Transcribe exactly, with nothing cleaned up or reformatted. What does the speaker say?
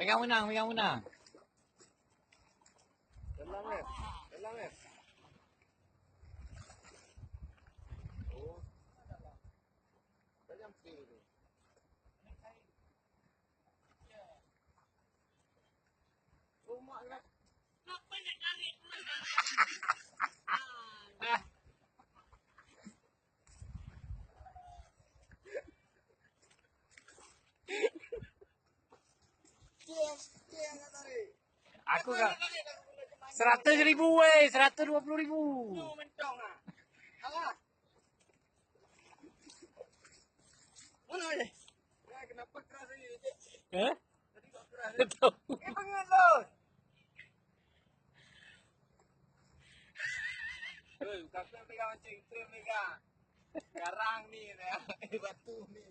Megang menang, megang menang. Tenang, eh. Tenang, eh. Oh. Tajam sikit tu. Rumah ni. Aku dah seratus ribu weh, seratus dua puluh ribu. Mana ni? Kenapa keras ni? Eh? Tadi kok keras ni? Tak tahu. Eh, bangun tu. Hei, bukan tu pegang mancing, tu yang pegang. Garang ni, eh, batu ni.